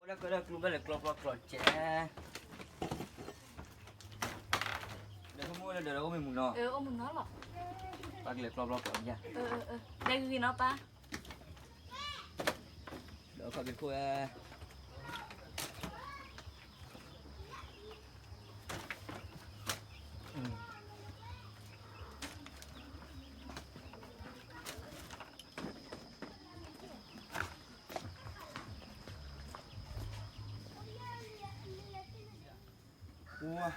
လၢကဒီးကျိဘၣ်လဲၤကျီပျီကျီစဲး, ဒီးဖိမုၣ်လၢဒီးအိၣ်မ့ၢ်မုၢ်နီၤ, အိၣ်မုၢ်နီၤလီၤ, ပှၤကလဲၤကျီပျီကျီယါ, လဲၤဂ့ၤဂ့ၤနီၤပၢ်, ဒီးခီၣ်က့ၤခိၣ်ဝဲ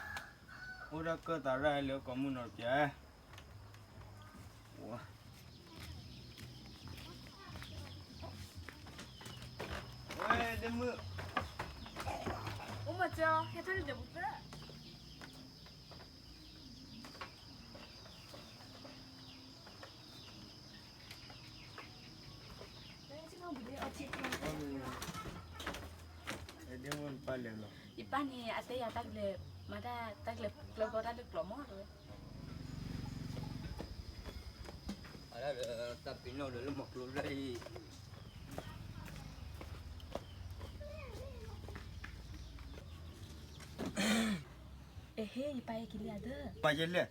အိၣ်ဒၣ်ကၢၢ်သးရၣ်လၢကီၢ်မုၢ်နီၤပျဲ, ဝဲဒ့မုၣ်, အိၣ်မၤစၢၤ, ဟဲထီၣ်လံဒီးပူၤသၢ ယပၢ်န့ၣ် အတဲယၤတၢ်ကလဲၤ မၤတၢ်တၢ်ကလဲၤကျၢၤကျီတၢ်လၢကျီမးတဲဝဲ, အတၢ်ပ့ၤနီၣ်ဒီးလၢမီၤကျိၤလၢအံၤ အဟ့ ယပၢ်ယက့ၤလံဧါဒၢ, ပၢ်ယလဲၣ်,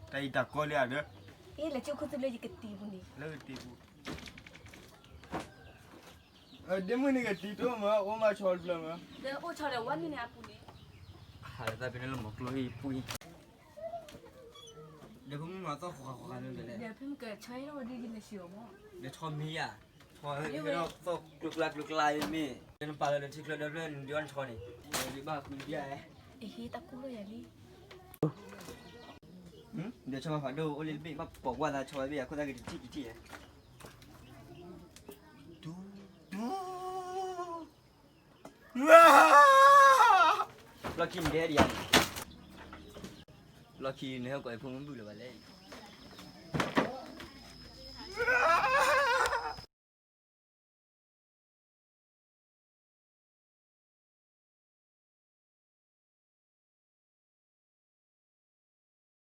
တၢ်အံၤတၢ်ကီလံဧါဒၢ, အ့ လဲၤကၠိခိၣ်သူလၢယကတံၤပူၤန့ၣ်, လၢကတံၤပူၤ, ဒ့မုၣ်န့ၣ်ကတံၤတိၢ်မး အိၣ်မးဆီတဖျၢၣ်မး, ဒီးအိၣ်ဆီဒီးဝဲန့ၣ်န့ၣ်အပူၤန့ၣ်, ဟးလၢတၢ်ပ့ၤနီၣ်လၢမီၤကျိၤအံၤပူၤအံၤ, ဒီးဖိမုၣ်မၤသီၣ်ဃီဃီဃီန့ၣ်လဲၣ်, ဒီးဖဲမ့ၢ်ကဆီအံၤလီၤဒ်ယလဲၤဆံးအီၤမး, ဒီးဆီမ့ၢ်ယၤ, ဆီဟဲဒီးသီၣ်ကျိကျါကျိကျါအံၤမ့ၢ်, နပာ်လီၤဒီးထံချၢဒီးဖျၢၣ်နဒုးအီၣ်နဆီန့ၣ်, ဒုးဘၣ်ဃုဒုးယၤ, အဟ့ တၢ်ကိၢ်လီၤယၤလံ ဒီးဆီဖးဒိၣ်အိၣ်လၢတဘ့ၣ် ဘၣ်ပိာ်ကွၢ်သးဆီဝဲတဘ့ၣ် အခိၣ်သၣ်က့ၤတထံၣ်ကထံၣ်ဧါ, လီၢ်ခံန့ၣ်ဒဲဒ်ယၤန့ၣ်, လီၢ်ခံန့ၣ်ဟဲကွၢ်အဖိမုၣ်ဘုၣ်လၢၤဘၣ်လဲၣ်